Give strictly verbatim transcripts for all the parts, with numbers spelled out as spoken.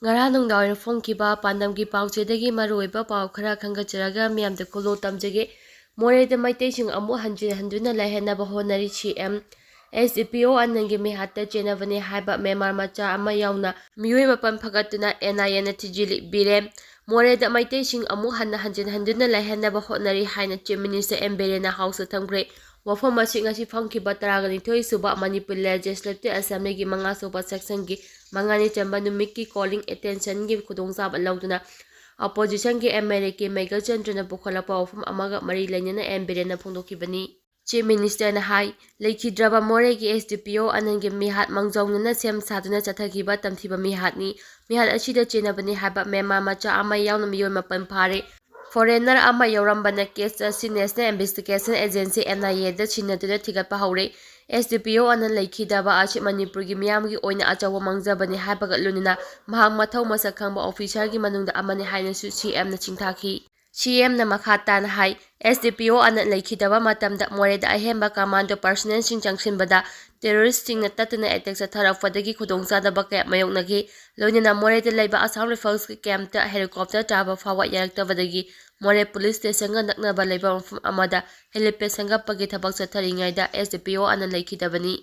ꯉꯔꯥꯡ ꯅꯨꯡꯗꯥꯡꯋꯥꯏꯔꯝ ꯐꯣꯡꯈꯤꯕ ꯄꯥꯟꯗꯝꯒꯤ ꯄꯥꯎꯆꯦꯗꯒꯤ ꯃꯔꯨꯑꯣꯏꯕ ꯄꯥꯎ ꯈꯔ ꯈꯟꯒꯠꯆꯔꯒ ꯃꯤꯌꯥꯝꯗ ꯈꯨꯜꯂꯣ ꯇꯝꯖꯒꯦ꯫ ꯃꯣꯔꯦꯗ ꯃꯩꯇꯩꯁꯤꯡ ꯑꯃꯨꯛ ꯍꯟꯖꯤꯟ ꯍꯟꯗꯨꯅ ꯂꯩꯍꯟꯅꯕ ꯍꯣꯠꯅꯔꯤ꯫ ꯁꯤ ꯑꯦꯝ ꯑꯦꯁ ꯗꯤ ꯄꯤ ꯑꯣ ꯑꯅꯟꯒꯤ ꯃꯤꯍꯥꯠꯇ ꯆꯦꯟꯅꯕꯅꯤ ꯍꯥꯏꯕ ꯃ꯭ꯌꯥꯟꯃꯥꯔ ꯃꯆꯥ ꯑꯃ ꯌꯥꯎꯅ ꯃꯤꯑꯣꯏ ꯃꯥꯄꯟ ꯐꯒꯠꯇꯨꯅ ꯑꯦꯟ ꯑꯥꯏ ꯑꯦꯅ ꯊꯤꯖꯤꯜꯂꯤ꯫ ꯕꯤꯔꯦꯟ ꯃꯣꯔꯦꯗ ꯃꯩꯇꯩꯁꯤꯡ ꯑꯃꯨꯛ ꯍꯟꯅ ꯍꯟꯖꯤꯟ ꯍꯟꯗꯨꯅ ꯂꯩꯍꯟꯅꯕ ꯍꯣꯠꯅꯔꯤ ꯍꯥꯏꯅ ꯆꯤꯐ ꯃꯤꯅꯤꯁꯇꯔ ꯑꯦꯝ ꯕꯤꯔꯦꯟꯅ ꯍꯥꯎꯁꯇ ꯊꯝꯈ꯭ꯔꯦ꯫ ꯋꯥꯐꯝ ꯑꯁꯤ ꯉꯁꯤ ꯐꯝꯈꯤꯕ ꯇꯔꯥꯒ ꯅꯤꯊꯣꯏ ꯁꯨꯕ ꯃꯅꯤꯄꯨꯔ ꯂꯦꯖꯤꯁꯂꯦꯇꯤꯚ ꯑꯦꯁꯦꯝꯕ꯭ꯂꯤꯒꯤ ꯃꯉꯥ ꯁꯨꯕ ꯁꯦꯁꯟꯒꯤ ꯃꯉꯥꯅꯤ ꯆꯟꯕ ꯅꯨꯃꯤꯠꯀꯤ ꯀꯣꯂꯤꯡ ꯑꯦꯇꯦꯟꯁꯟꯒꯤ ꯈꯨꯗꯣꯡꯆꯥꯕ ꯂꯧꯗꯨꯅ ꯑꯣꯄꯣꯖꯤꯁꯟꯒꯤ ꯑꯦꯝ ꯑꯦꯜ ꯑꯦ ꯀꯦ ꯃꯦꯘꯜꯆꯟꯗ꯭ꯔꯅ ꯄꯨꯈꯠꯂꯛꯄ ꯋꯥꯐꯝ ꯑꯃꯒ ꯃꯔꯤ ꯂꯩꯅꯅ ꯑꯦꯝ ꯕꯤꯔꯦꯟꯅ ꯐꯣꯡꯗꯣꯛꯈꯤꯕꯅꯤ꯫ ꯆꯤꯐ ꯃꯤꯅꯤꯁꯇꯔꯅ ꯍꯥꯏ, ꯂꯩꯈꯤꯗ꯭ꯔꯕ ꯃꯣꯔꯦꯒꯤ ꯑꯦꯁ ꯗꯤ ꯄꯤ ꯑꯣ ꯑꯅꯟꯒꯤ ꯃꯤꯍꯥꯠ ꯃꯥꯡꯖꯧꯅꯅ ꯁꯦꯝ ꯁꯥꯗꯨꯅ ꯆꯠꯊꯈꯤꯕ ꯇꯝꯊꯤꯕ ꯃꯤꯍꯥꯠꯅꯤ꯫ ꯃꯤꯍꯥꯠ ꯑꯁꯤꯗ ꯆꯦꯟꯅꯕꯅꯤ ꯍꯥꯏꯕ ꯃ꯭ꯌꯥꯟꯃꯥꯔ ꯃꯆꯥ ꯑꯃ ꯌꯥꯎꯅ ꯃꯤꯑꯣꯏ ꯃꯥꯄꯟ ꯐꯥꯔꯦ꯫ ꯐꯣꯔꯦꯟꯅꯔ ꯑꯃ ꯌꯥꯎꯔꯝꯕꯅ ꯀꯦꯁ ꯑꯁꯤ ꯅꯦꯁꯅꯦꯜ ꯏꯟꯚꯦꯁꯇꯤꯒꯦꯁꯟ ꯑꯦꯖꯦꯟꯁꯤ, ꯑꯦꯟ ꯑꯥꯏ ꯑꯦꯗ ꯁꯤꯟꯅꯗꯨꯅ ꯊꯤꯒꯠꯄ ꯍꯧꯔꯦ꯫ ꯑꯦꯁ ꯗꯤ ꯄꯤ ꯑꯣ ꯑꯅꯟ ꯂꯩꯈꯤꯗꯕ ꯑꯁꯤ ꯃꯅꯤꯄꯨꯔꯒꯤ ꯃꯤꯌꯥꯝꯒꯤ ꯑꯣꯏꯅ ꯑꯆꯧꯕ ꯃꯥꯡꯖꯕꯅꯤ ꯍꯥꯏꯕꯒ ꯂꯣꯏꯅꯅ ꯃꯍꯥꯛ ꯃꯊꯧ ꯃꯁꯛ ꯈꯪꯕ ꯑꯣꯐꯤꯁꯥꯔꯒꯤ ꯃꯅꯨꯡꯗ ꯑꯃꯅꯤ ꯍꯥꯏꯅꯁꯨ ꯁꯤ ꯑꯦꯝꯅ ꯆꯤꯡꯊꯥꯈꯤ꯫ ꯁꯤ ꯑꯦꯝꯅ ꯃꯈꯥ ꯇꯥꯅ ꯍꯥꯏ, ꯑꯦꯁ ꯗꯤ ꯄꯤ ꯑꯣ ꯑꯅꯟ ꯂꯩꯈꯤꯗꯕ ꯃꯇꯝꯗ ꯃꯣꯔꯦꯗ ꯑꯍꯦꯟꯕ ꯀꯃꯥꯟꯗꯣ ꯄꯔꯁꯅꯦꯜꯁꯤꯡ ꯆꯪꯁꯤꯟꯕꯗ ꯇꯦꯔꯣꯔꯤꯁꯁꯤꯡꯅ ꯇꯠꯇꯅ ꯑꯦꯇꯦꯛ ꯆꯠꯊꯔꯛꯄꯗꯒꯤ ꯈꯨꯗꯣꯡꯆꯥꯗꯕ ꯀꯌꯥ ꯃꯥꯌꯣꯛꯅꯈꯤ꯫ ꯂꯣꯏꯅꯅ ꯃꯣꯔꯦꯗ ꯂꯩꯕ ꯑꯁꯥꯝ ꯔꯥꯏꯐꯜꯁꯀꯤ ꯀꯦꯝꯞꯇ ꯍꯦꯂꯤꯀꯣꯞꯇꯔ ꯇꯥꯕ ꯐꯥꯎꯕ ꯌꯥꯔꯛꯇꯕꯗꯒꯤ ꯃꯣꯔꯦ ꯄꯨꯂꯤꯁ ꯁ꯭ꯇꯦꯁꯟꯒ ꯅꯛꯅꯕ ꯂꯩꯕ ꯃꯐꯝ ꯑꯃꯗ ꯍꯦꯂꯤꯄꯦꯗ ꯁꯦꯝꯒꯠꯄꯒꯤ ꯊꯕꯛ ꯆꯠꯊꯔꯤꯉꯩꯗ ꯑꯦꯁ ꯗꯤ ꯄꯤ ꯑꯣ ꯑꯅꯟ ꯂꯩꯈꯤꯗꯕꯅꯤ꯫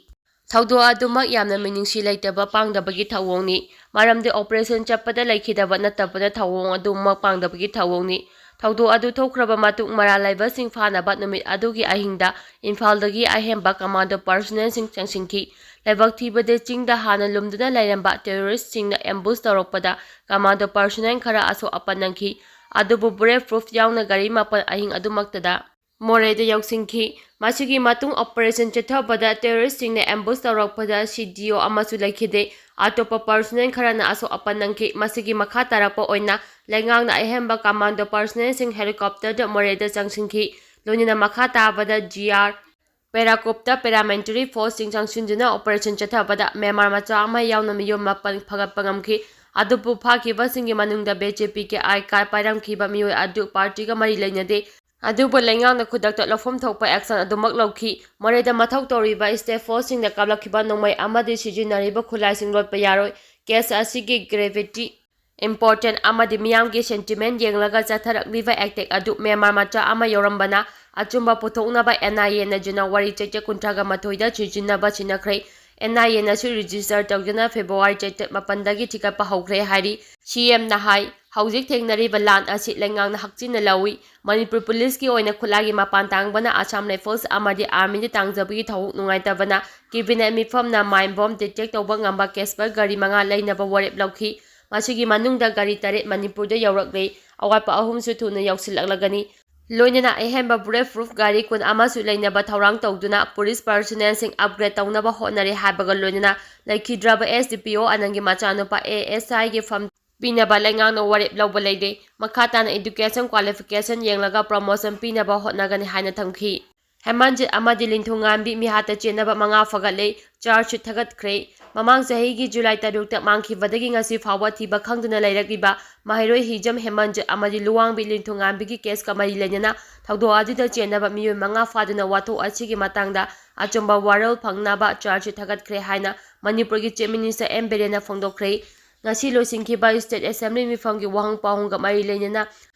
ꯊꯧꯗꯣꯛ ꯑꯗꯨꯃꯛ ꯌꯥꯝꯅ ꯃꯤꯅꯨꯡꯁꯤ ꯂꯩꯇꯕ ꯄꯥꯡꯗꯕꯒꯤ ꯊꯧꯑꯣꯡꯅꯤ꯫ ꯃꯔꯝꯗꯤ ꯑꯣꯄꯔꯦꯁꯟ ꯆꯠꯄꯗ ꯂꯩꯈꯤꯗꯕ ꯅꯠꯇꯕꯅ ꯊꯧꯑꯣꯡ ꯑꯗꯨꯃꯛ ꯄꯥꯡꯗꯕꯒꯤ ꯊꯧꯑꯣꯡꯅꯤ꯫ ꯊꯧꯗꯣꯛ ꯑꯗꯨ ꯊꯣꯛꯈ꯭ꯔꯕ ꯃꯇꯨꯡ ꯃꯔꯥꯜ ꯂꯩꯕꯁꯤꯡ ꯐꯥꯅꯕ ꯅꯨꯃꯤꯠ ꯑꯗꯨꯒꯤ ꯑꯍꯤꯡꯗ ꯏꯝꯐꯥꯜꯗꯒꯤ ꯑꯍꯦꯟꯕ ꯀꯃꯥꯟꯗꯣ ꯄꯔꯁꯅꯦꯜꯁꯤꯡ ꯆꯪꯁꯤꯟꯈꯤ꯫ ꯂꯥꯏꯕꯛ ꯊꯤꯕꯗꯤ ꯆꯤꯡꯗ ꯍꯥꯟꯅ ꯂꯨꯝꯗꯨꯅ ꯂꯩꯔꯝꯕ ꯇꯦꯔꯣꯔꯤꯁꯁꯤꯡꯅ ꯑꯦꯝꯕꯨꯁ ꯇꯧꯔꯛꯄꯗ ꯀꯃꯥꯟꯗꯣ ꯄꯔꯁꯅꯦꯜ ꯈꯔ ꯑꯁꯣꯛ ꯑꯄꯟ ꯅꯪꯈꯤ꯫ ꯑꯗꯨꯕꯨ ꯕꯨꯂꯦꯠ ꯄ꯭ꯔꯨꯐ ꯌꯥꯎꯅ ꯒꯥꯔꯤ ꯃꯥꯄꯜ ꯑꯍꯤꯡ ꯑꯗꯨꯃꯛꯇꯗ ꯃꯣꯔꯦꯗ ꯌꯧꯁꯤꯟꯈꯤ꯫ ꯃꯁꯤꯒꯤ ꯃꯇꯨꯡ ꯑꯣꯄꯔꯦꯁꯟ ꯆꯠꯊꯕꯗ ꯇꯦꯔꯣꯔꯤꯁꯁꯤꯡꯅ ꯑꯦꯝꯕꯨꯁ ꯇꯧꯔꯛꯄꯗ ꯁꯤ ꯗꯤ ꯑꯣ ꯑꯃꯁꯨ ꯂꯩꯈꯤꯗꯦ꯫ ꯑꯇꯣꯞꯄ ꯄꯔꯁꯅꯦꯜ ꯈꯔꯅ ꯑꯁꯣꯛ ꯑꯄꯟ ꯅꯪꯈꯤ꯫ ꯃꯁꯤꯒꯤ ꯃꯈꯥ ꯇꯥꯔꯛꯄ ꯑꯣꯏꯅ ꯂꯩꯉꯥꯛꯅ ꯑꯍꯦꯟꯕ ꯀꯃꯥꯟꯗꯣ ꯄꯔꯁꯅꯦꯜꯁꯤꯡ ꯍꯦꯂꯤꯀꯣꯞꯇꯔꯗ ꯃꯣꯔꯦꯗ ꯆꯪꯁꯤꯟꯈꯤ꯫ ꯂꯣꯏꯅꯅ ꯃꯈꯥ ꯇꯥꯕꯗ ꯖꯤ ꯑꯥꯔ, ꯄꯦꯔꯥꯀꯣꯞꯇ ꯄꯦꯔꯥꯃꯤꯂꯤꯇꯔꯤ ꯐꯣꯔꯁꯁꯤꯡ ꯆꯪꯁꯤꯟꯗꯨꯅ ꯑꯣꯄꯔꯦꯁꯟ ꯆꯠꯊꯕꯗ ꯃ꯭ꯌꯥꯟꯃꯥꯔ ꯃꯆꯥ ꯑꯃ ꯌꯥꯎꯅ ꯃꯤꯑꯣꯏ ꯃꯥꯄꯟ ꯐꯒꯠꯄ ꯉꯝꯈꯤ꯫ ꯑꯗꯨꯕꯨ ꯐꯥꯈꯤꯕꯁꯤꯡꯒꯤ ꯃꯅꯨꯡꯗ ꯕꯤ ꯖꯦ ꯄꯤꯒꯤ ꯑꯥꯏ ꯀꯥꯔꯗ ꯄꯥꯏꯔꯝꯈꯤꯕ ꯃꯤꯑꯣꯏ ꯑꯗꯨ ꯄꯥꯔꯇꯤꯒ ꯃꯔꯤ ꯂꯩꯅꯗꯦ꯫ ꯑꯗꯨꯕꯨ ꯂꯩꯉꯥꯛꯅ ꯈꯨꯗꯛꯇ ꯂꯧꯐꯝ ꯊꯣꯛꯄ ꯑꯦꯛꯁꯟ ꯑꯗꯨꯃꯛ ꯂꯧꯈꯤ꯫ ꯃꯣꯔꯦꯗ ꯃꯊꯧ ꯇꯧꯔꯤꯕ ꯁ꯭ꯇꯦꯠ ꯐꯣꯔꯁꯁꯤꯡꯗ ꯀꯥꯞꯂꯛꯈꯤꯕ ꯅꯣꯡꯃꯩ ꯑꯃꯗꯤ ꯁꯤꯖꯤꯟꯅꯔꯤꯕ ꯈꯨꯠꯂꯥꯏꯁꯤꯡ ꯂꯣꯠꯄ ꯌꯥꯔꯣꯏ꯫ ꯀꯦꯁ ꯑꯁꯤꯒꯤ ꯒ꯭ꯔꯦꯚꯤꯇꯤ, ꯏꯝꯄꯣꯔꯇꯦꯟ ꯑꯃꯗꯤ ꯃꯤꯌꯥꯝꯒꯤ ꯁꯦꯟꯇꯤꯃꯦꯟ ꯌꯦꯡꯂꯒ ꯆꯠꯊꯔꯛꯂꯤꯕ ꯑꯦꯇꯦꯛ ꯑꯗꯨ ꯃ꯭ꯌꯥꯟꯃꯥꯔ ꯃꯆꯥ ꯑꯃ ꯌꯧꯔꯝꯕꯅ ꯑꯆꯨꯝꯕ ꯄꯨꯊꯣꯛꯅꯕ ꯑꯦꯟ ꯑꯥꯏ ꯑꯦꯅ ꯖꯅꯋꯥꯔꯤ ꯆꯩꯆꯠ ꯀꯨꯟꯊ꯭ꯔꯥꯒ ꯃꯥꯊꯣꯏꯗ ꯊꯤꯖꯤꯟꯅꯕ ꯁꯤꯟꯅꯈ꯭ꯔꯦ꯫ ꯑꯦꯟ ꯑꯥꯏ ꯑꯦꯅꯁꯨ ꯔꯦꯖꯤꯁꯇꯔ ꯇꯧꯗꯨꯅ ꯐꯦꯕ꯭ꯔꯨꯋꯥꯔꯤ ꯆꯩꯆꯠ ꯃꯥꯄꯟꯗꯒꯤ ꯊꯤꯒꯠꯄ ꯍꯧꯈ꯭ꯔꯦ ꯍꯥꯏꯔꯤ꯫ ꯁꯤ ꯑꯦꯝꯅ ꯍꯥꯏ, ꯍꯧꯖꯤꯛ ꯊꯦꯡꯅꯔꯤꯕ ꯂꯥꯟ ꯑꯁꯤ ꯂꯩꯉꯥꯛꯅ ꯍꯛꯆꯤꯟꯅ ꯂꯧꯏ꯫ ꯃꯅꯤꯄꯨꯔ ꯄꯨꯂꯤꯁꯀꯤ ꯑꯣꯏꯅ ꯈꯨꯠꯂꯥꯏꯒꯤ ꯃꯄꯥꯟ ꯇꯥꯡꯕꯅ ꯑꯁꯥꯝ ꯔꯥꯏꯐꯜꯁ ꯑꯃꯗꯤ ꯑꯥꯔꯃꯤꯗ ꯇꯥꯡꯖꯕꯒꯤ ꯊꯧꯑꯣꯡ ꯅꯨꯡꯉꯥꯏꯇꯕꯅ ꯀꯦꯕꯤꯅꯦꯠ ꯃꯤꯐꯝꯅ ꯃꯥꯏꯟ ꯕꯣꯝ ꯗꯤꯇꯦꯛ ꯇꯧꯕ ꯉꯝꯕ ꯀꯦꯁꯄꯔ ꯒꯥꯔꯤ ꯃꯉꯥ ꯂꯩꯅꯕ ꯋꯥꯔꯦꯞ ꯂꯧꯈꯤ꯫ ꯃꯁꯤꯒꯤ ꯃꯅꯨꯡꯗ ꯒꯥꯔꯤ ꯇꯔꯦꯠ ꯃꯅꯤꯄꯨꯔꯗ ꯌꯧꯔꯛꯂꯦ꯫ ꯑꯋꯥꯠꯄ ꯑꯍꯨꯝꯁꯨ ꯊꯨꯅ ꯌꯧꯁꯤꯜꯂꯛꯂꯒꯅꯤ꯫ ꯂꯣꯏꯅꯅ ꯑꯍꯦꯟꯕ ꯕꯨꯂꯦꯠ ꯄ꯭ꯔꯨꯐ ꯒꯥꯔꯤ ꯀꯨꯟ ꯑꯃꯁꯨ ꯂꯩꯅꯕ ꯊꯧꯔꯥꯡ ꯇꯧꯗꯨꯅ ꯄꯨꯂꯤꯁ ꯄꯔꯁꯣꯅꯦꯜꯁꯤꯡ ꯑꯞꯒ꯭ꯔꯦꯗ ꯇꯧꯅꯕ ꯍꯣꯠꯅꯔꯦ ꯍꯥꯏꯕꯒ ꯂꯣꯏꯅꯅ ꯂꯩꯈꯤꯗ꯭ꯔꯕ ꯑꯦꯁ ꯗꯤ ꯄꯤ ꯑꯣ ꯑꯅꯪꯒꯤ ꯃꯆꯥꯅꯨꯄꯥ ꯑꯦ ꯑꯦꯁ ꯑꯥꯏꯒꯤ ꯐꯝ ꯄꯤꯅꯕ ꯂꯩꯉꯥꯛꯅ ꯋꯥꯔꯦꯞ ꯂꯧꯕ ꯂꯩꯔꯦ꯫ ꯃꯈꯥ ꯇꯥꯅ ꯏꯗꯨꯀꯦꯁꯟ ꯀ꯭ꯋꯥꯂꯤꯐꯤꯀꯦꯁꯟ ꯌꯦꯡꯂꯒ ꯄ꯭ꯔꯃꯣꯁꯟ ꯄꯤꯅꯕ ꯍꯣꯠꯅꯒꯅꯤ ꯍꯥꯏꯅ ꯊꯝꯈꯤ꯫ ꯍꯦꯃꯟꯖꯤꯠ ꯑꯃꯗꯤ ꯂꯤꯟꯊꯨꯉꯥꯟꯕꯤ ꯃꯤꯍꯥꯠꯇ ꯆꯦꯟꯅꯕ ꯃꯉꯥ ꯐꯒꯠꯂꯦ꯫ ꯆꯥꯔꯖꯁꯤꯠ ꯊꯥꯒꯠꯈ꯭ꯔꯦ꯫ ꯃꯃꯥꯡ ꯆꯍꯤꯒꯤ ꯖꯨꯂꯥꯏ ꯇꯔꯨꯛꯇ ꯃꯥꯡꯈꯤꯕꯗꯒꯤ ꯉꯁꯤ ꯐꯥꯎꯕ ꯊꯤꯕ ꯈꯪꯗꯅ ꯂꯩꯔꯛꯂꯤꯕ ꯃꯍꯩꯔꯣꯏ ꯍꯤꯖꯝ ꯍꯦꯃꯟꯖꯤꯠ ꯑꯃꯗꯤ ꯂꯨꯋꯥꯡꯕꯤ ꯂꯤꯟꯊꯨꯉꯥꯟꯕꯤꯒꯤ ꯀꯦꯁꯀ ꯃꯔꯤ ꯂꯩꯅꯅ ꯊꯧꯗꯣꯛ ꯑꯗꯨꯗ ꯆꯦꯟꯅꯕ ꯃꯤꯑꯣꯏ ꯃꯉꯥ ꯐꯥꯗꯨꯅ ꯋꯥꯊꯣꯛ ꯑꯁꯤꯒꯤ ꯃꯇꯥꯡꯗ ꯑꯆꯨꯝꯕ ꯋꯥꯔꯣꯜ ꯐꯪꯅꯕ ꯆꯥꯔꯖꯁꯤꯠ ꯊꯥꯒꯠꯈ꯭ꯔꯦ ꯍꯥꯏꯅ ꯃꯅꯤꯄꯨꯔꯒꯤ ꯆꯤꯐ ꯃꯤꯅꯤꯁꯇꯔ ꯑꯦꯝ ꯕꯤꯔꯦꯟꯅ ꯐꯣꯡꯗꯣꯛꯈ꯭ꯔꯦ꯫ ꯉꯁꯤ ꯂꯣꯏꯁꯤꯟꯈꯤꯕ ꯁ꯭ꯇꯦꯠ ꯑꯦꯁꯦꯝꯕ꯭ꯂꯤ ꯃꯤꯐꯝꯒꯤ ꯋꯥꯍꯪ ꯄꯥꯎꯍꯪꯒ ꯃꯔꯤ ꯂꯩꯅꯅ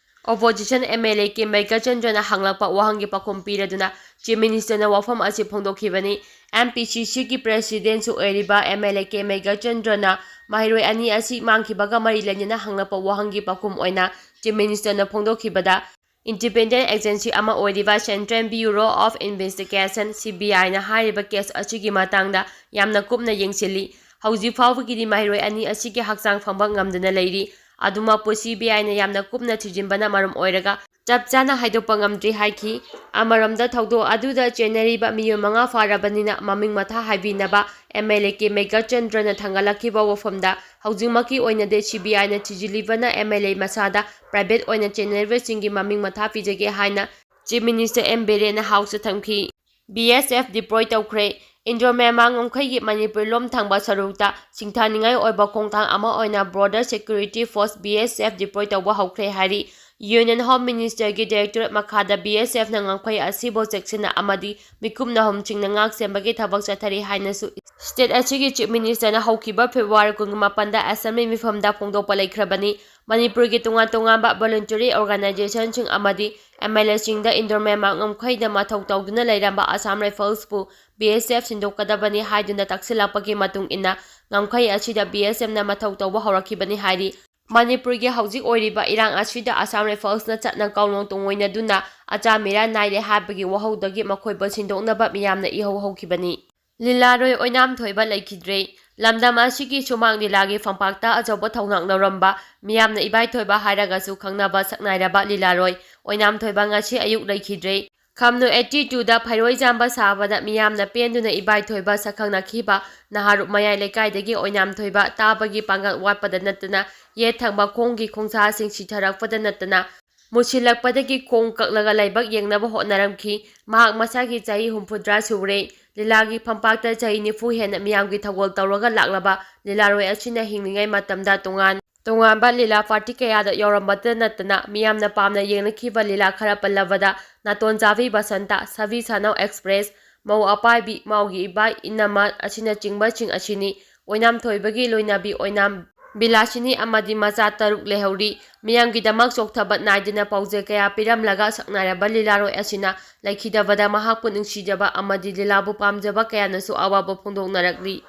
opposition M L A K ꯃꯩꯒꯆꯟꯗ꯭ꯔꯅ ꯍꯪꯂꯛꯄ ꯋꯥꯍꯪꯒꯤ ꯄꯥꯎꯈꯨꯝ ꯄꯤꯔꯗꯨꯅ ꯆꯤꯐ ꯃꯤꯅꯤꯁꯇꯔꯅ ꯋꯥꯐꯝ ꯑꯁꯤ ꯐꯣꯡꯗꯣꯛꯈꯤꯕꯅꯤ꯫ ꯑꯦꯝ ꯄꯤ ꯁꯤ ꯁꯤꯒꯤ ꯄ꯭ꯔꯦꯁꯤꯗꯦꯟꯠꯁꯨ ꯑꯣꯏꯔꯤꯕ ꯑꯦꯝ ꯑꯦꯜ ꯑꯦ ꯀꯦ ꯃꯩꯒꯆꯟꯗ꯭ꯔꯅ ꯃꯍꯩꯔꯣꯏ ꯑꯅꯤ ꯑꯁꯤ ꯃꯥꯡꯈꯤꯕꯒ ꯃꯔꯤ ꯂꯩꯅꯅ ꯍꯪꯂꯛꯄ ꯋꯥꯍꯪꯒꯤ ꯄꯥꯎꯈꯨꯝ ꯑꯣꯏꯅ ꯆꯤꯐ ꯃꯤꯅꯤꯁꯇꯔꯅ ꯐꯣꯡꯗꯣꯛꯈꯤꯕꯗ, ꯏꯟꯗꯤꯄꯦꯟꯗꯦꯟꯠ ꯑꯦꯖꯦꯟꯁꯤ ꯑꯃ ꯑꯣꯏꯔꯤꯕ central bureau of investigation, C B ꯑꯥꯏꯅ ꯍꯥꯏꯔꯤꯕ ꯀꯦꯁ ꯑꯁꯤꯒꯤ ꯃꯇꯥꯡꯗ ꯌꯥꯝꯅ ꯀꯨꯞꯅ ꯌꯦꯡꯁꯤꯜꯂꯤ꯫ ꯍꯧꯖꯤꯛ ꯐꯥꯎꯕꯒꯤꯗꯤ ꯃꯍꯩꯔꯣꯏ ꯑꯅꯤ ꯑꯁꯤꯒꯤ ꯍꯛꯆꯥꯡ ꯐꯪꯕ ꯉꯝꯗꯅ ꯂꯩꯔꯤ꯫ ꯑꯗꯨꯃꯛꯄꯨ ꯁꯤ ꯕꯤ ꯑꯥꯏꯅ ꯌꯥꯝꯅ ꯀꯨꯞꯅ ꯊꯤꯖꯤꯟꯕꯅ ꯃꯔꯝ ꯑꯣꯏꯔꯒ ꯆꯞ ꯆꯥꯅ ꯍꯥꯏꯗꯣꯛꯄ ꯉꯝꯗ꯭ꯔꯤ ꯍꯥꯏꯈꯤ꯫ ꯑꯃꯔꯣꯝꯗ ꯊꯧꯗꯣꯛ ꯑꯗꯨꯗ ꯆꯦꯟꯅꯔꯤꯕ ꯃꯤꯑꯣꯏ ꯃꯉꯥ ꯐꯥꯔꯕꯅꯤꯅ ꯃꯃꯤꯡ ꯃꯊꯥ ꯍꯥꯏꯕꯤꯅꯕ ꯑꯦꯝ ꯑꯦꯜ ꯑꯦ ꯀꯦ ꯃꯩꯒꯆꯟꯗ꯭ꯔꯅ ꯊꯥꯡꯒꯠꯂꯛꯈꯤꯕ ꯋꯥꯐꯝꯗ ꯍꯧꯖꯤꯛꯃꯛꯀꯤ ꯑꯣꯏꯅꯗꯤ ꯁꯤ ꯕꯤ ꯑꯥꯏꯅ ꯊꯤꯖꯤꯜꯂꯤꯕꯅ ꯑꯦꯝ ꯑꯦꯜ ꯑꯦ ꯃꯁꯥꯗ ꯄ꯭ꯔꯥꯏꯚꯦꯠ ꯑꯣꯏꯅ ꯆꯦꯟꯅꯔꯤꯕꯁꯤꯡꯒꯤ ꯃꯃꯤꯡ ꯃꯊꯥ ꯄꯤꯖꯒꯦ ꯍꯥꯏꯅ ꯆꯤꯐ ꯃꯤꯅꯤꯁꯇꯔ ꯑꯦꯝ ꯕꯤꯔꯦꯟꯅ ꯍꯥꯎꯁꯇ ꯊꯝꯈꯤ꯫ ꯕꯤ ꯑꯦꯁ ꯑꯦꯐ ꯗꯤꯄ꯭ꯂꯣꯏ ꯇꯧꯈ꯭ꯔꯦ꯫ ꯏꯟꯗꯣ ꯃ꯭ꯌꯥꯟꯃꯥꯔ ꯉꯝꯈꯩꯒꯤ ꯃꯅꯤꯄꯨꯔ ꯂꯣꯝ ꯊꯪꯕ ꯁꯔꯨꯛꯇ ꯁꯤꯡꯊꯥꯅꯤꯡꯉꯥꯏ ꯑꯣꯏꯕ ꯈꯣꯡꯊꯥꯡ ꯑꯃ ꯑꯣꯏꯅ ꯕꯣꯔꯗꯔ ꯁꯦꯀ꯭ꯌꯨꯔꯤꯇꯤ ꯐꯣꯔꯁ, ꯕꯤ ꯑꯦꯁ ꯑꯦꯐ, ꯗꯤꯄ꯭ꯂꯣꯏ ꯇꯧꯕ ꯍꯧꯈ꯭ꯔꯦ ꯍꯥꯏꯔꯤ꯫ Union Home Ministerꯒꯤ Directorate ꯃꯈꯥꯗ BSFꯅ ꯉꯝꯈꯩ ꯑꯁꯤꯕꯨ ꯆꯦꯛꯁꯤꯟꯅ ꯑꯃꯗꯤ ꯃꯤꯀꯨꯞꯅ ꯍꯨꯝꯁꯤꯡꯅ ꯉꯥꯛ ꯁꯦꯟꯕꯒꯤ ꯊꯕꯛ ꯆꯠꯊꯔꯤ ꯍꯥꯏꯅꯁꯨ state ꯑꯁꯤꯒꯤ Chief Ministerꯅ ꯍꯧꯈꯤꯕ February ꯀꯨꯟꯃꯥꯄꯟꯗ Assembly ꯃꯤꯐꯝꯗ ꯐꯣꯡꯗꯣꯛꯄ ꯂꯩꯈ꯭ꯔꯕꯅꯤ꯫ ꯃꯅꯤꯄꯨꯔꯒꯤ ꯇꯣꯉꯥꯟ ꯇꯣꯉꯥꯟꯕ voluntary organizationꯁꯤꯡ ꯑꯃꯗꯤ MLAꯁꯤꯡꯗ Indoor Myanmar ꯉꯝꯈꯩꯗ ꯃꯊꯧ ꯇꯧꯗꯨꯅ ꯂꯩꯔꯝꯕ Assam Riflesꯄꯨ BSF ꯁꯤꯟꯗꯣꯛꯀꯗꯕꯅꯤ ꯍꯥꯏꯗꯨꯅ ꯇꯛꯁꯤꯜꯂꯛꯄꯒꯤ ꯃꯇꯨꯡ ꯏꯟꯅ ꯉꯝꯈꯩ ꯑꯁꯤꯗ BSFꯅ ꯃꯊꯧ ꯇꯧꯕ ꯍꯧꯔꯛꯈꯤꯕꯅꯤ ꯍꯥꯏꯔꯤ꯫ ꯃꯅꯤꯄꯨꯔꯒꯤ ꯍꯧꯖꯤꯛ ꯑꯣꯏꯔꯤꯕ ꯏꯔꯥꯡ ꯑꯁꯤꯗ Assam Riflesꯅ ꯆꯠꯅ ꯀꯥꯡꯂꯣꯟ ꯇꯨꯡꯑꯣꯏꯅꯗꯨꯅ ꯑꯆꯥ ꯃꯤꯔꯥ ꯅꯥꯏꯔꯦ ꯍꯥꯏꯕꯒꯤ ꯋꯥꯍꯧꯗꯒꯤ ꯃꯈꯣꯏꯕꯨ ꯁꯤꯟꯗꯣꯛꯅꯕ ꯃꯤꯌꯥꯝꯅ ꯏꯍꯧ ꯍꯧꯈꯤꯕꯅꯤ꯫ ꯂꯤꯂꯥꯔꯣꯏ ꯑꯣꯏꯅꯥꯝ ꯊꯣꯏꯕ ꯂꯩꯈꯤꯗ꯭ꯔꯦ꯫ ꯂꯝꯗꯝ ꯑꯁꯤꯒꯤ ꯁꯨꯃꯥꯡ ꯂꯤꯂꯥꯒꯤ ꯐꯝꯄꯥꯛꯇ ꯑꯆꯧꯕ ꯊꯧꯅꯥꯛ ꯂꯧꯔꯝꯕ, ꯃꯤꯌꯥꯝꯅ ꯏꯕꯥꯏ ꯊꯣꯏꯕ ꯍꯥꯏꯔꯒꯁꯨ ꯈꯪꯅꯕ ꯁꯛꯅꯥꯏꯔꯕ ꯂꯤꯂꯥꯔꯣꯏ ꯑꯣꯏꯅꯥꯝ ꯊꯣꯏꯕ ꯉꯁꯤ ꯑꯌꯨꯛ ꯂꯩꯈꯤꯗ꯭ꯔꯦ꯫ ꯈꯝꯅꯨ eighty twoꯗ ꯐꯩꯔꯣꯏ ꯆꯥꯝꯕ ꯁꯥꯕꯗ ꯃꯤꯌꯥꯝꯅ ꯄꯦꯟꯗꯨꯅ ꯏꯕꯥꯏ ꯊꯣꯏꯕ ꯁꯛꯈꯪꯅꯈꯤꯕ ꯅꯍꯥꯔꯨꯞ ꯃꯌꯥꯏ ꯂꯩꯀꯥꯏꯗꯒꯤ ꯑꯣꯏꯅꯥꯝ ꯊꯣꯏꯕ ꯇꯥꯕꯒꯤ ꯄꯥꯡꯒꯜ ꯋꯥꯠꯄꯗ ꯅꯠꯇꯅ ꯌꯦꯠ ꯊꯪꯕ ꯈꯣꯡꯒꯤ ꯈꯣꯡꯁꯥꯁꯤꯡ ꯁꯤꯊꯔꯛꯄꯗ ꯅꯠꯇꯅ ꯃꯨꯁꯤꯜꯂꯛꯄꯗꯒꯤ ꯈꯣꯡ ꯀꯛꯂꯒ ꯂꯥꯏꯕꯛ ꯌꯦꯡꯅꯕ ꯍꯣꯠꯅꯔꯝꯈꯤ꯫ ꯃꯍꯥꯛ ꯃꯁꯥꯒꯤ ꯆꯍꯤ ꯍꯨꯝꯐꯨꯇꯔꯥ ꯁꯨꯔꯦ꯫ ꯂꯤꯂꯥꯒꯤ ꯐꯝꯄꯥꯛꯇ ꯆꯍꯤ ꯅꯤꯐꯨ ꯍꯦꯟꯅ ꯃꯤꯌꯥꯝꯒꯤ ꯊꯧꯒꯜ ꯇꯧꯔꯒ ꯂꯥꯛꯂꯕ ꯂꯤꯂꯥꯔꯣꯏ ꯑꯁꯤꯅ ꯍꯤꯡꯂꯤꯉꯩ ꯃꯇꯝꯗ ꯇꯣꯉꯥꯟ ꯇꯣꯉꯥꯟꯕ ꯂꯤꯂꯥ party ꯀꯌꯥꯗ ꯌꯥꯎꯔꯝꯕꯇ ꯅꯠꯇꯅ ꯃꯤꯌꯥꯝꯅ ꯄꯥꯝꯅ ꯌꯦꯡꯅꯈꯤꯕ ꯂꯤꯂꯥ ꯈꯔ ꯄꯜꯂꯕꯗ ꯅꯥꯇꯣꯟ ꯆꯥꯕꯤ ꯕꯁꯟꯇ, ꯁꯥꯕꯤ ꯁꯥꯅꯧ express, ꯃꯧ ꯑꯄꯥꯏꯕꯤ, ꯃꯥꯎꯒꯤ ꯏꯕꯥꯏ, ꯏꯅꯝꯃ ꯑꯁꯤꯅꯆꯤꯡꯕꯁꯤꯡ ꯑꯁꯤꯅꯤ꯫ ꯑꯣꯏꯅꯥꯝ ꯊꯣꯏꯕꯒꯤ ꯂꯣꯏꯅꯕꯤ ꯑꯣꯏꯅꯥꯝ ꯕꯤꯂꯥꯁꯤꯅꯤ ꯑꯃꯗꯤ ꯃꯆꯥ ꯇꯔꯨꯛ ꯂꯩꯍꯧꯔꯤ꯫ ꯃꯤꯌꯥꯝꯒꯤꯗꯃꯛ ꯆꯣꯛꯊꯕ ꯅꯥꯏꯗꯅ ꯄꯥꯎꯖꯦꯜ ꯀꯌꯥ ꯄꯤꯔꯝꯂꯒ ꯁꯛꯅꯥꯏꯔꯕ ꯂꯤꯂꯥꯔꯣꯏ ꯑꯁꯤꯅ ꯂꯩꯈꯤꯗꯕꯗ ꯃꯍꯥꯛꯄꯨ ꯅꯨꯡꯁꯤꯖꯕ ꯑꯃꯗꯤ ꯂꯤꯂꯥꯕꯨ ꯄꯥꯝꯖꯕ ꯀꯌꯥꯅꯁꯨ ꯑꯋꯥꯕ ꯐꯣꯡꯗꯣꯛꯅꯔꯛꯂꯤ꯫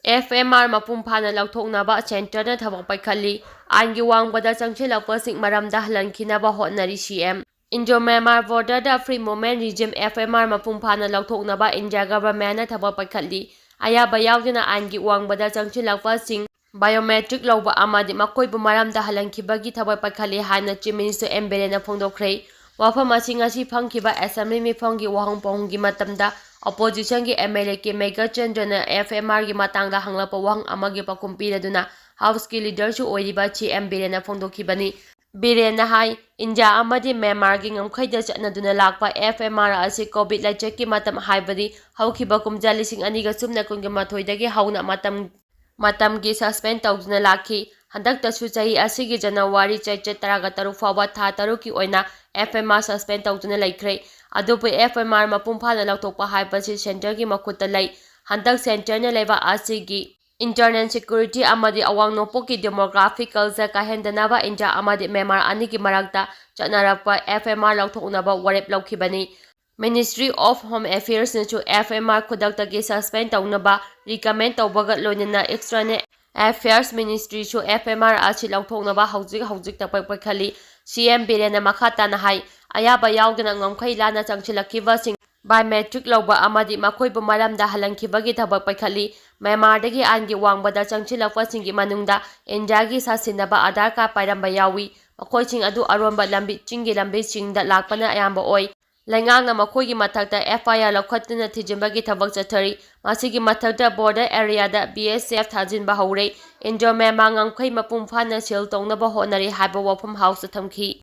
FMR ꯃꯄꯨꯡ ꯐꯥꯅ ꯂꯧꯊꯣꯛꯅꯕ centreꯅ ꯊꯕꯛ ꯄꯥꯏꯈꯠꯂꯤ꯫ ꯑꯥꯏꯟꯒꯤ ꯋꯥꯡꯃꯗ ꯆꯪꯁꯤꯜꯂꯛꯄꯁꯤꯡ ꯃꯔꯝꯗ ꯍꯜꯍꯟꯈꯤꯅꯕ ꯍꯣꯠꯅꯔꯤ CM꯫ Indo Myanmar Borderꯗ Free Movement Regime, FMR ꯃꯄꯨꯡ ꯐꯥꯅ ꯂꯧꯊꯣꯛꯅꯕ India Governmentꯅ ꯊꯕꯛ ꯄꯥꯏꯈꯠꯂꯤ꯫ ꯑꯌꯥꯕ ꯌꯥꯎꯗꯅ ꯑꯥꯏꯟꯒꯤ ꯋꯥꯡꯃꯗ ꯆꯪꯁꯤꯜꯂꯛꯄꯁꯤꯡ biometric ꯂꯧꯕ ꯑꯃꯗꯤ ꯃꯈꯣꯏꯕꯨ ꯃꯔꯝꯗ ꯍꯜꯍꯟꯈꯤꯕꯒꯤ ꯊꯕꯛ ꯄꯥꯏꯈꯠꯂꯤ ꯍꯥꯏꯅ Chief Minister ꯑꯦꯟ ꯕꯤꯔꯦꯟꯅ ꯐꯣꯡꯗꯣꯛꯈ꯭ꯔꯦ꯫ ꯋꯥꯐꯝ ꯑꯁꯤ ꯉꯁꯤ ꯐꯝꯈꯤꯕ Assembly ꯃꯤꯐꯝꯒꯤ ꯋꯥꯍꯪ ꯄꯥꯎꯍꯪꯒꯤ ꯃꯇꯝꯗ oppositionꯒꯤ MLA ꯀꯦ ꯃꯦꯘꯆꯟꯗ꯭ꯔꯅ FMRꯒꯤ ꯃꯇꯥꯡꯗ ꯍꯪꯂꯛꯄ ꯋꯥꯍꯪ ꯑꯃꯒꯤ ꯄꯥꯎꯈꯨꯝ ꯄꯤꯔꯗꯨꯅ Houseꯀꯤ leaderꯁꯨ ꯑꯣꯏꯔꯤꯕ ꯁꯤ ꯑꯦꯝ ꯕꯤꯔꯦꯟꯅ ꯐꯣꯡꯗꯣꯛꯈꯤꯕꯅꯤ꯫ ꯕꯤꯔꯦꯟꯅ ꯍꯥꯏ, ꯏꯟꯗꯤꯌꯥ ꯑꯃꯗꯤ ꯃ꯭ꯌꯥꯟꯃꯥꯔꯒꯤ ꯉꯝꯈꯩꯗ ꯆꯠꯅꯗꯨꯅ ꯂꯥꯛꯄ FMR ꯑꯁꯤ COVID ꯂꯥꯏꯆꯠꯀꯤ ꯃꯇꯝ, ꯍꯥꯏꯕꯗꯤ ꯍꯧꯈꯤꯕ ꯀꯨꯝꯖꯥ ꯂꯤꯁꯤꯡ ꯑꯅꯤꯒ ꯁꯨꯞꯅ ꯀꯨꯟꯒ ꯃꯥꯊꯣꯏꯗꯒꯤ ꯍꯧꯅ ꯃꯇꯝ, ꯃꯇꯝꯒꯤ suspend ꯇꯧꯗꯨꯅ ꯂꯥꯛꯈꯤ꯫ ꯍꯟꯗꯛꯇꯁꯨ ꯆꯍꯤ ꯑꯁꯤꯒꯤ ꯖꯅꯋꯥꯔꯤ ꯆꯩꯆꯠ ꯇꯔꯥꯒ ꯇꯔꯨꯛ ꯐꯥꯎꯕ ꯊꯥ ꯇꯔꯨꯛꯀꯤ ꯑꯣꯏꯅ F M R suspend ꯇꯧꯗꯨꯅ ꯂꯩꯈ꯭ꯔꯦ꯫ ꯑꯗꯨꯕꯨ F M R ꯃꯄꯨꯡ ꯐꯥꯅ ꯂꯧꯊꯣꯛꯄ ꯍꯥꯏꯕꯁꯤ centreꯒꯤ ꯃꯈꯨꯠꯇ ꯂꯩ꯫ ꯍꯟꯗꯛ centreꯅ ꯂꯩꯕꯥꯛ ꯑꯁꯤꯒꯤ internal security ꯑꯃꯗꯤ ꯑꯋꯥꯡ ꯅꯣꯡꯄꯣꯛꯀꯤ demographic culture ꯀꯥꯏꯍꯟꯗꯅꯕ ꯏꯟꯗꯤꯌꯥ ꯑꯃꯗꯤ ꯃ꯭ꯌꯥꯟꯃꯥꯔ ꯑꯅꯤꯒꯤ ꯃꯔꯛꯇ ꯆꯠꯅꯔꯛꯄ F M R ꯂꯧꯊꯣꯛꯅꯕ ꯋꯥꯔꯦꯞ ꯂꯧꯈꯤꯕꯅꯤ꯫ Ministry of Home Affairsꯅꯁꯨ F M R ꯈꯨꯗꯛꯇꯒꯤ suspend ꯇꯧꯅꯕ recommend ꯇꯧꯕꯒ ꯂꯣꯏꯅꯅ External Affairs Ministryꯁꯨ F M R ꯑꯁꯤ ꯂꯧꯊꯣꯛꯅꯕ ꯍꯧꯖꯤꯛ ꯍꯧꯖꯤꯛ ꯊꯕꯛ ꯄꯥꯏꯈꯠꯂꯤ꯫ C M ꯕꯤꯔꯦꯟꯅ ꯃꯈꯥ ꯇꯥꯅ ꯍꯥꯏ, ꯑꯌꯥꯕ ꯌꯥꯎꯗꯅ ꯉꯝꯈꯩ ꯂꯥꯟꯅ ꯆꯪꯁꯤꯜꯂꯛꯈꯤꯕꯁꯤꯡ biometric ꯂꯧꯕ ꯑꯃꯗꯤ ꯃꯈꯣꯏꯕꯨ ꯃꯔꯝꯗ ꯍꯜꯍꯟꯈꯤꯕꯒꯤ ꯊꯕꯛ ꯄꯥꯏꯈꯠꯂꯤ꯫ ꯃ꯭ꯌꯥꯟꯃꯥꯔꯗꯒꯤ ꯑꯥꯏꯟꯒꯤ ꯋꯥꯡꯃꯗ ꯆꯪꯁꯤꯜꯂꯛꯄꯁꯤꯡꯒꯤ ꯃꯅꯨꯡꯗ ꯏꯟꯗꯤꯌꯥꯒꯤ ꯁꯥꯁꯤꯟꯅꯕ ꯑꯙꯥꯔ ꯀꯥꯔꯗ ꯄꯥꯏꯔꯝꯕ ꯌꯥꯎꯏ꯫ ꯃꯈꯣꯏꯁꯤꯡ ꯑꯗꯨ ꯑꯔꯣꯟꯕ ꯂꯝꯕꯤ, ꯆꯤꯡꯒꯤ ꯂꯝꯕꯤꯁꯤꯡꯗ ꯂꯥꯛꯄꯅ ꯑꯌꯥꯝꯕ ꯑꯣꯏ꯫ ꯂꯩꯉꯥꯛꯅ ꯃꯈꯣꯏꯒꯤ ꯃꯊꯛꯇ F I R ꯂꯧꯈꯠꯇꯨꯅ ꯊꯤꯖꯤꯟꯕꯒꯤ ꯊꯕꯛ ꯆꯠꯊꯔꯤ꯫ ꯃꯁꯤꯒꯤ ꯃꯊꯛꯇ border areaꯗ B S F ꯊꯥꯖꯤꯟꯕ ꯍꯧꯔꯦ꯫ Indo Myanmar ꯉꯝꯈꯩ ꯃꯄꯨꯡ ꯐꯥꯅ seal ꯇꯧꯅꯕ ꯍꯣꯠꯅꯔꯤ ꯍꯥꯏꯕ Wapham Houseꯇ ꯊꯝꯈꯤ꯫